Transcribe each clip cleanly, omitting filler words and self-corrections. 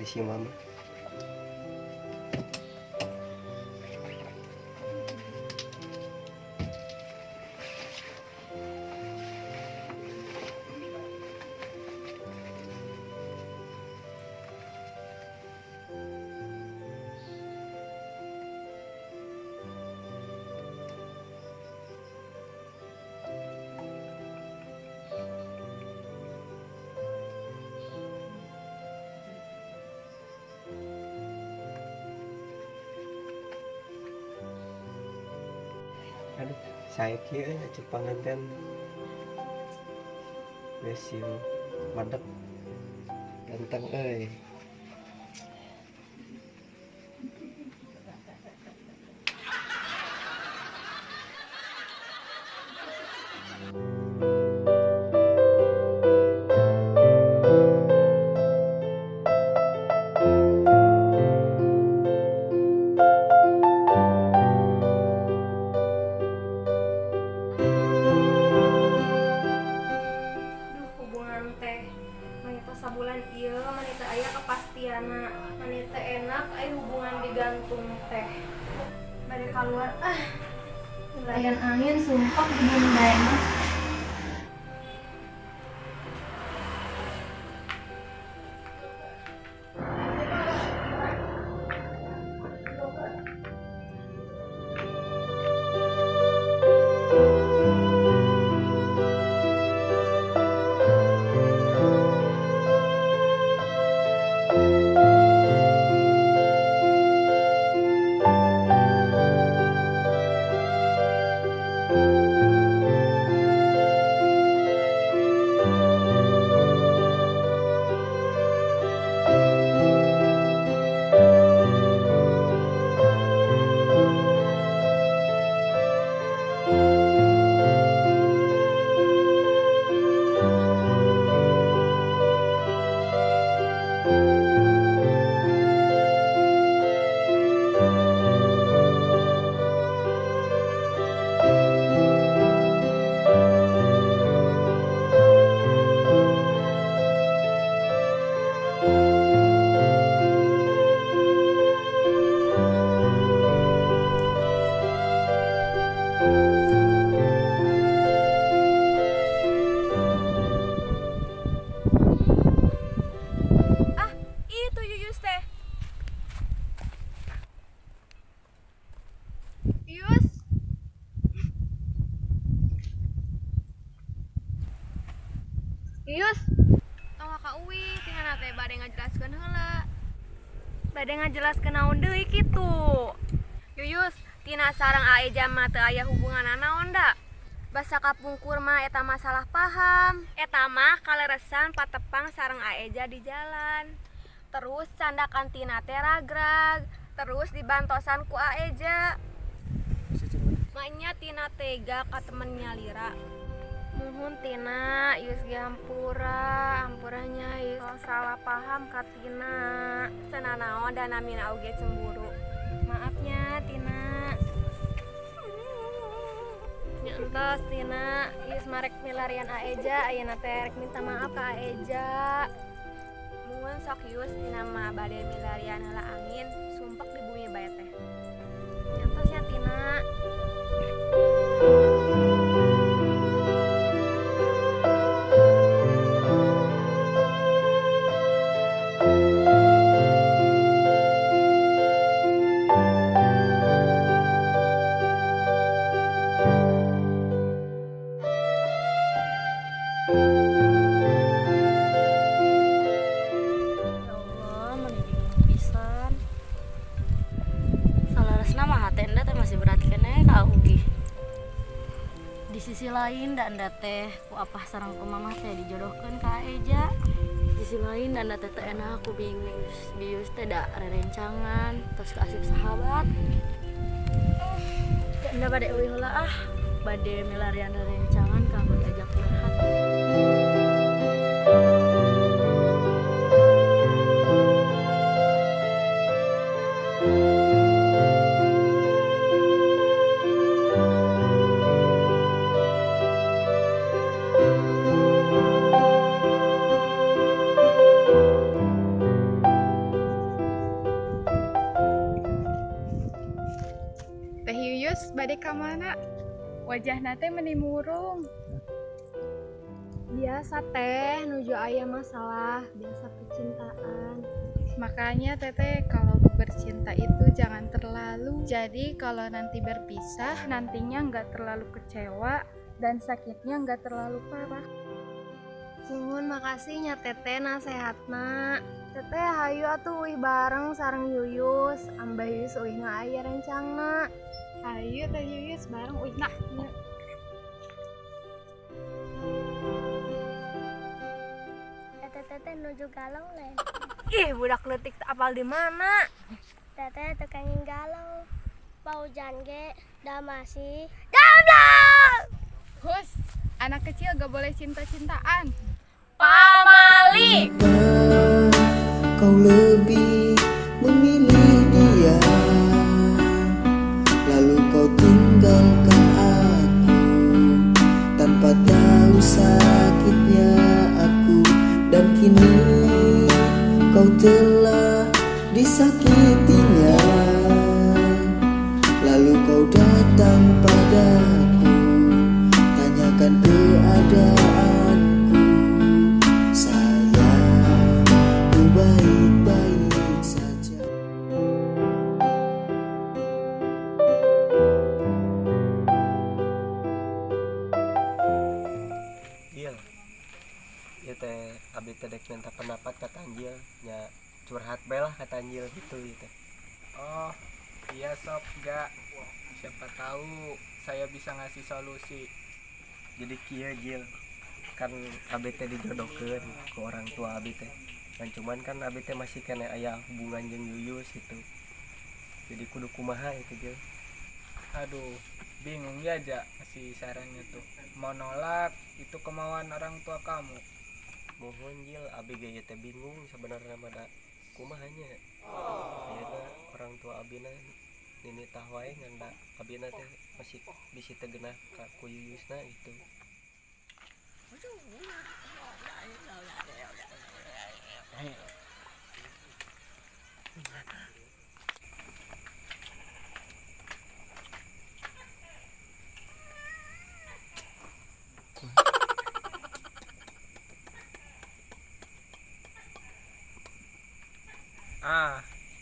Kondisi mama. Aduh, saya kira acep panganten wes yo madep ganteng euy. Sabulan ieu mani teu aya kepastianna, mani teu enak aya hubungan digantung teh. Bade kaluar ah, layan angin sumpah di bumi bae mah. Yus, tong ka uwi tinggal teh bade ngajelaskeun heula. Bade ngajelaskeun naon deui kitu. Yuyus, tina sareng Aeja mah teu aya hubunganna naon da. Basa kapungkur mah eta masalah paham. Eta mah kaleresan patepang sareng Aeja di jalan. Terus candakan tina teh ragrag, terus dibantosan ku Aeja. Maknya tina tega ka temen nyalira. Muhun Tina, Yus ge hampura, hampuranya Yus salah paham ka Tina. Cenah naon da namina oge cemburu. Maafnya Tina. Nya entos Tina, Yus marek milarian Aeja, ayeuna teh rek minta maaf ka Aeja. Muhun sok Yus Tina mah bade milarian heula angin, sumpek di bumi bae teh. Nya entos nya Tina. Di sisi lain dan teh ku apah sareng ku mamah teh dijodohkeun ka Eja. Di sisi lain dan teh teu enak ku bius bius teh da rerencangan terus ka asup sahabat. Enda bade euy heula ah, bade milarian rerencangan kanggo diajak curhat. Yuyus bade ka mana? Wajahna teh meni murung. Biasa, Teh, nuju aya masalah, biasa percintaan. Makanya, Teteh, kalau bercinta itu jangan terlalu. Jadi kalau nanti berpisah, nantinya nggak terlalu kecewa dan sakitnya nggak terlalu parah. Nuhun, makasih nya, Teteh, nasehatna. Teteh, hayu atuh uih bareng sareng Yuyus. Ambeh Yuyus uihna aya rencangna. Ayo, Teh Yuyus, bareng uih nah. Teteh, Teteh nuju galau lain? Ih, budak leutik teu apal di mana. Teteh teu kenging galau. Paujan ge da masih. Hus, anak kecil gak boleh cinta-cintaan. Pamali. Kau lebih memilih dia, lalu kau tinggalkan aku tanpa tahu sakitnya aku. Dan kini kau telah disakitinya. Lalu kau datang padaku, tanyakan keadaanku. Sayang, ku baik-baik saja. Jil. Ieu teh abi teh dek minta pendapat ka Tanjil nya, curhat bae lah ka Tanjil gitu ieu teh. Oh, iya, sok gak. Siapa tahu saya bisa ngasih solusi. Jadi kieu, Jil, kan abi teh dijodohkeun ke orang tua abi teh dan cuman kan abi teh masih keneh aya hubungan jeung Yuyus gitu, jadi kudu kumaha itu, Jil? Aduh, bingung ya, Ja, ngasih sarannya tuh. Mau nolak, itu kemauan orang tua kamu. Mohon, Jil, abi ge ieu teh bingung sebenarnya mah, da kumaha nya, ayeuna orang tua abina ninitah wae ngan da abina teh masih bisi teu geunah ka ku Yuyusna gitu. Ah,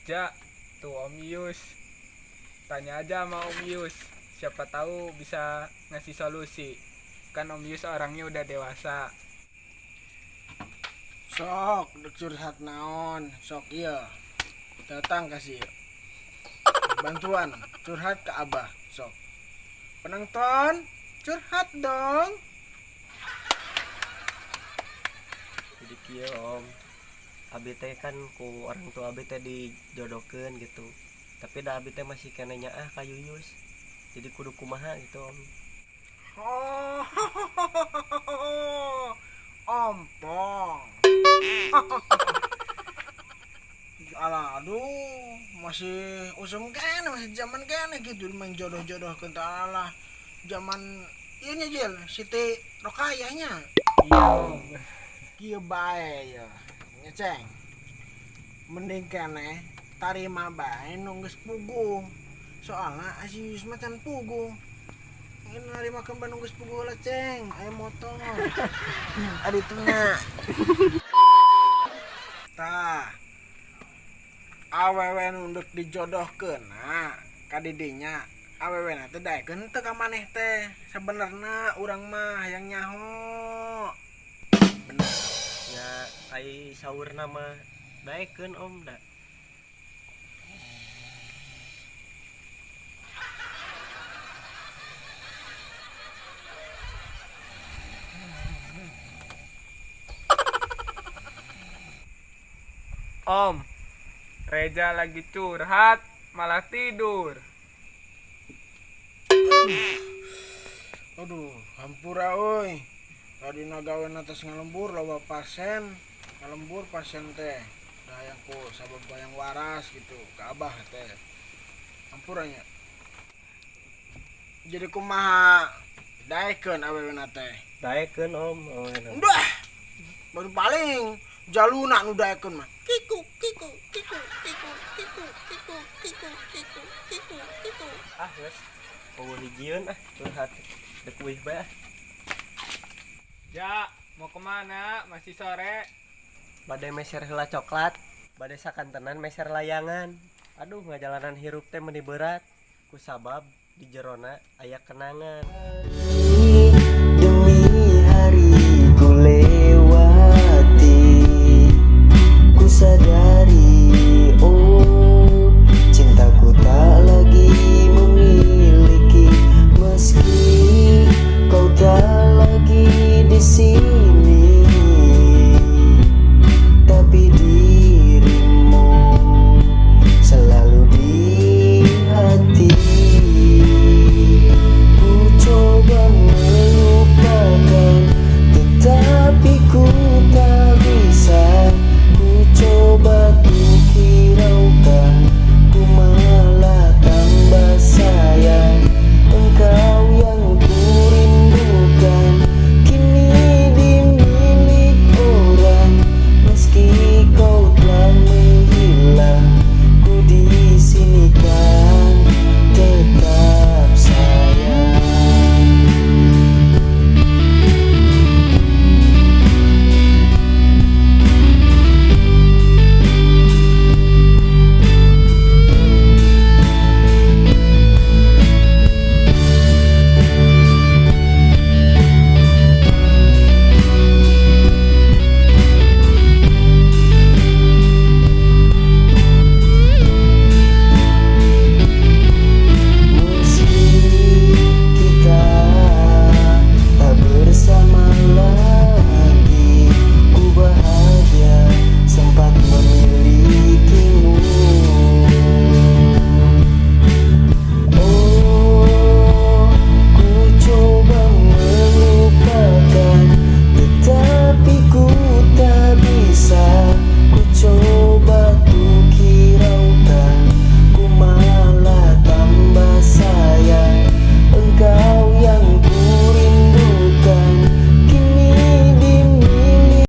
Ja, tuh Om Yus. Tanya aja sama Om Yus. Siapa tahu bisa ngasih solusi. Kan Om Yus orangnya udah dewasa. Sok, dek curhat naon? Sok, iya. Datang kasih bantuan curhat ke Abah, sok. Penonton, curhat dong. Jadi kieu, Om, abi teh kan ku orang tua abi teh dijodohkeun gitu, tapi da abi teh masih keneh nyaah ka Yuyus, jadi kudu kumaha gitu, Om? Oh, ompong. Alah, aduh, masih usum keneh, masih zaman keneh gitu main jodoh-jodoh ke lah. Zaman ini, Jil, Siti Rokayahnya. Iya, Om. Kieu bae ya. Ngeceng. Mending keneh tarima bae nu geus puguh. Soalna si Yus mah can puguh. Ini narima ke nu geus puguh lah, Ceng. Aya motor. Adi tengah. Tah. Awewe nu ndek dijodohkeun nah ka didinya, awewe na teh daekeun teu ka maneh teh? Sebenarna urang mah hayang nyaho. Bener. Ya, ai saurna mah daekeun, Om, da. Om, Reja lagi curhat, malah tidur. Aduh, hampura euy. Tadi gawe atas ngalembur, loba pasien, ngalembur pasien teh. Da hayang ku sabab hayang waras gitu, ke Abah teh. Hampura nya. Jadi kumaha, daekeun awewena teh? Daekeun, Om. Oh, enak. Udah. Baru paling jaluna nu daekeun mah. Kiku kiku kiku kiku kiku kiku kiku kiku kiku kiku. Ah, geus. Euweuh hijieun ah, curhat dek uih bae ah. Ja, mau kemana? Masih sore. Bade meser heula coklat, bade sakantenan meser layangan. Aduh, ngajalanan hirup teh meuni berat ku sabab di jerona aya kenangan. Demi hari.